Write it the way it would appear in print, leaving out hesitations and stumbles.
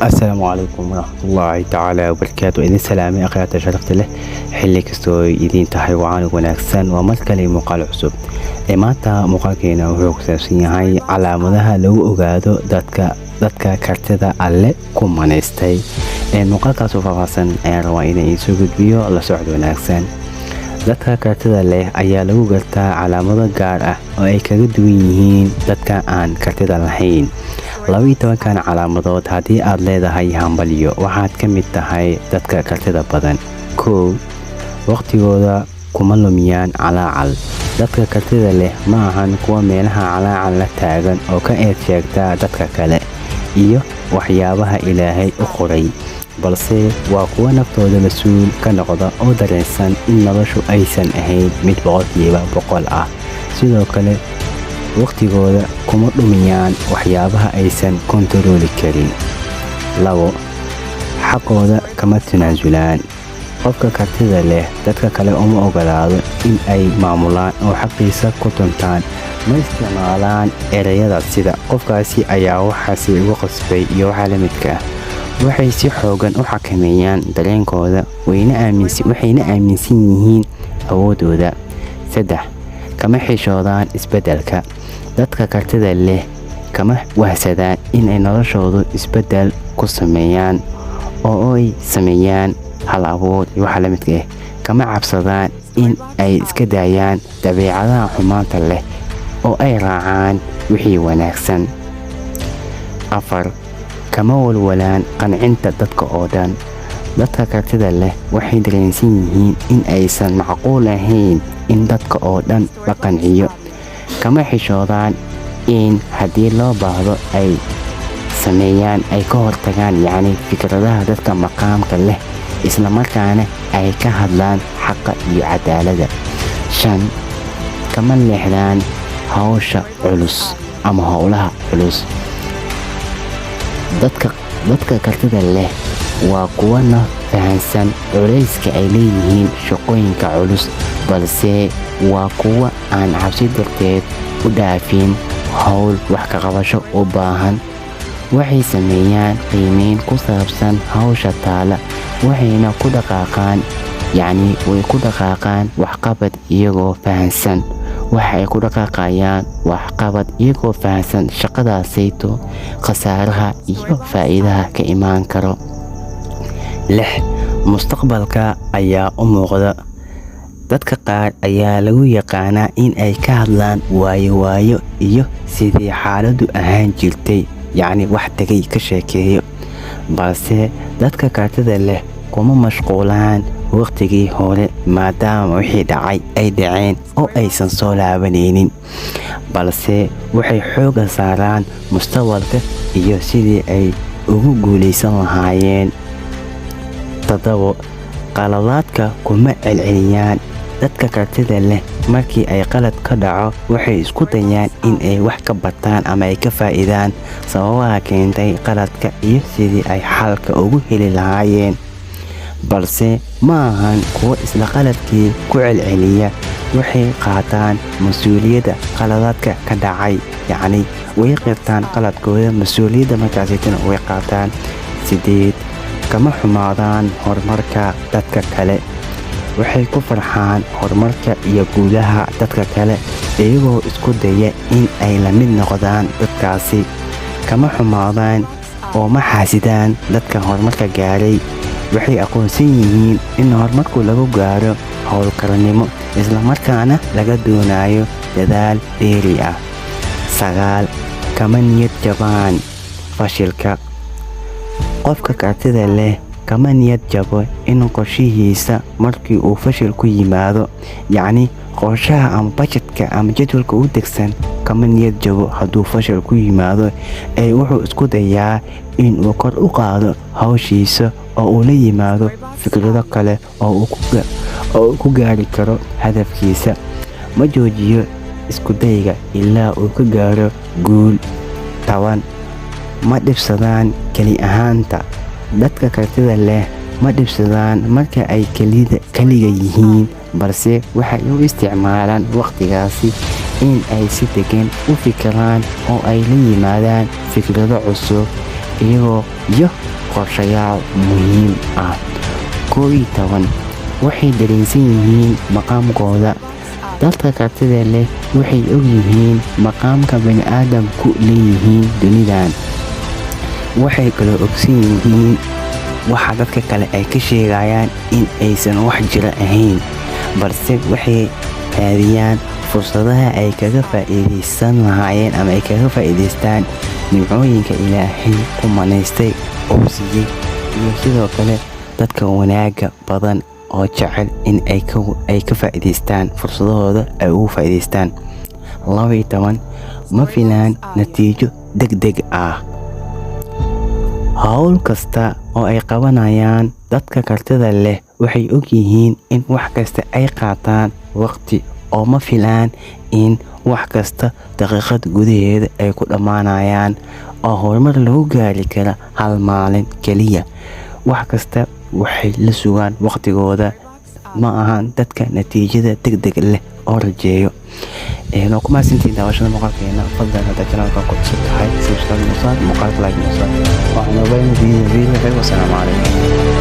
Asalaamu calaykum waraxmatullaahi tacaala wabarakaatu. Idin salaamay, akhyaarta sharafta leh, xilli kastoo idiin tahay wacanig wanaagsan. Waa mar kale muuqaal cusub. Ee maanta muuqaalkeena wuxuu ku saabsan yahay calaamadaha lagu ogaado dadka kartida Alle ku manaystay. Ee muuqaalkaasoo faahfaahsan ayaan rabaa inay iisoo gudbiyo. La socod wanaagsan. Dadka kartida leh ayaa lagu gartaa calaamado gaar ah oo ay kaga duwan yihiin dadka aan kartida lahayn. 12-kan calaamadood haddii aad leedahay, hambalyo, waxaad ka mid tahay dadka kartida badan. 1. Waqtigooda kuma lumiyaan calaacal. Dadka kartida leh ma ahan kuwa meelaha calaacal la taagan oo ka eed sheegta dadka kale iyo waxyaabaha Ilaahay u qoray, balse waa kuwa naftooda mas-uul ka noqda oo dareensan in noloshu aysan ahayn mid 100% ah. Sidoo kale, waqtigooda kuma dhumiyaan waxyaabaha aysan kontarooli karin. 2. Xaqooda kama tanaasulaan. Qofka kartida leh dadka kale uma ogolaado in ay maamulaan oo xaqiisa ku tuntaan. Ma isticmaalaan ereyada sida "qofkaasi ayaa waxaasi igu qasbay" iyo waxa la midka ah. Waxay si xoogan u xakameeyaan dareenkooda, waxayna aaminsan yihiin awoodooda. 3. Kama xishoodaan isbeddelka. Dadka kartida leh kama wahsadaan inay noloshoodu isbeddel ku sameeyaan oo ay sameeyaan hal abuur iyo waxa la midka ah. Kama cabsadaan in ay iska daayaan dabeecadaha xumaanta leh oo ay raacaan wixii wanaagsan. 4. Kama walwalaan qancinta dadka oo dhan. Dadka kartida leh waxay dareensan yihiin in aysan macquul ahayn in dadka oo dhan la qanciyo. Kama xishoodaan in haddii loo baahdo ay sameeyaan, ay ka hortagaan, yacni fikradaha dadka maqaamka leh, islamarkaana ay ka hadlaan xaqa iyo cadaaladda. 5. Kama leexdaan hawsha culus ama howlaha culus. Dadka kartida leh waa kuwana fahansan culayska ay leeyihiin shaqooyinka culus, balse waa kuwa aan cabsi darteed u dhaafin howl wax ka qabasho u baahan. Waxay sameeyaan qiimeyn ku saabsan hawsha taala, waxayna ku dhaqaaqaan, yacni way ku dhaqaaqaan waxqabad iyagoo fahansan waxa ay ku dhaqaaqayaan waxqabad, iyagoo fahansan shaqadaasayto khasaaraha iyo faa'iidaha ka imaan karo. 6. Mustaqbalka ayaa u muuqda. Dadka qaar ayaa lagu yaqaanaa in ay ka hadlaan waayo waayo iyo sidii xaaladdu ahaan jirtay, yacni wax tegay ka sheekeeyo, balse dadka kartida leh kuma mashquulaan waqtigii hore, maadaama wixii dhacay ay dhaceen oo aysan soo laabanaynin, balse waxay xoogga saaraan mustaqbalka iyo sidii ay ugu guulaysan lahaayeen. 7. Qaladaadka kuma celceliyaan. Dadka kartida leh markii ay qalad ka dhaco, waxay isku dayaan in ay wax ka bartaan ama ay ka faa'iidaan sababaha keentay qaladka iyo sidii ay xalka ugu heli lahaayeen, balse ma ahan kuwo isla qaladkii ku celceliya. Waxay qaataan mas-uuliyadda qaladaadka ka dhacay, yacni way qirtaan qaladkooda, mas-uuliyadda markaasitana way qaataan. 8. Kama xumaadaan horumarka dadka kale. Waxay ku farxaan horumarka iyo guulaha dadka kale, iyagoo isku daya in ay la mid noqdaan dadkaasi. Kama xumaadaan oo ma xaasidaan dadka horumarka gaaray. Waxay aqoonsan yihiin in horumarku lagu gaaro howlkarnimo, islamarkaana laga doonayo dadaal dheeri ah. 9. Kama niyad jabaan fashilka. Qofka kartida leh kama niyad jabo in qorshihiisa markii uu fashil ku yimaado, yacni qorshaha ama bajetka ama jadwalka u degsan kama niyad jabo hadduu fashil ku yimaado, ee wuxuu isku dayaa inuu kor u qaado hawshiisa oo uu la yimaado fikrado kale oo uu ku gaari karo hadafkiisa. Ma joojiyo iskudayga ilaa uu ka gaaro guul. 10. Ma dhibsadaan keli ahaanta. Dadka kartida leh ma dhibsadaan marka ay kaliga yihiin, balse waxay u isticmaalaan waqtigaasi in ay si degan u fikiraan oo ay la yimaadaan fikrado cusub. iyagoo iyo qorshayaal muhiim ah. 11, waxay dareensan yihiin maqaamkooda. Dadka kartida leh waxay ogyihiin maqaamka bani'aadamku leeyihiin dunidan. Waxay kaloo ogsan yihiin waxa dadka kale ay ka sheegayaan in aysan wax jira ahayn, balse waxay raadiyaan fursadaha ay kaga faa'iidaysan lahaayeen ama ay kaga faa'iidaystaan nimcooyinka Ilaahay ku manaystay oo siiyey, iyo sidoo kale dadka wanaaga badan oo jecel in ay ka faa'iidaystaan fursadahooda ay ugu faa'iidaystaan. 12, ma filaan natiijo degdeg ah. Howl kasta oo ay qabanayaan dadka kartida leh waxay ogyihiin in wax kasta ay qaataan waqti, oo ma filaan in wax kasta daqiiqad gudaheeda ay ku dhammaanayaan oo horumar lagu gaari kara hal maalin keliya. Wax kasta waxay la sugaan waqtigooda. Ma ahan dadka natiijada degdeg leh oo rajeeyo. Waa ku mahadsantihiin daawashada muuqaalkeena. Fadlan haddaad channelka ku cusub tahay, subscribe noo saar, muuqaalka like noo saar. Waxaan ogayn video video. Wasalaamu calaykum.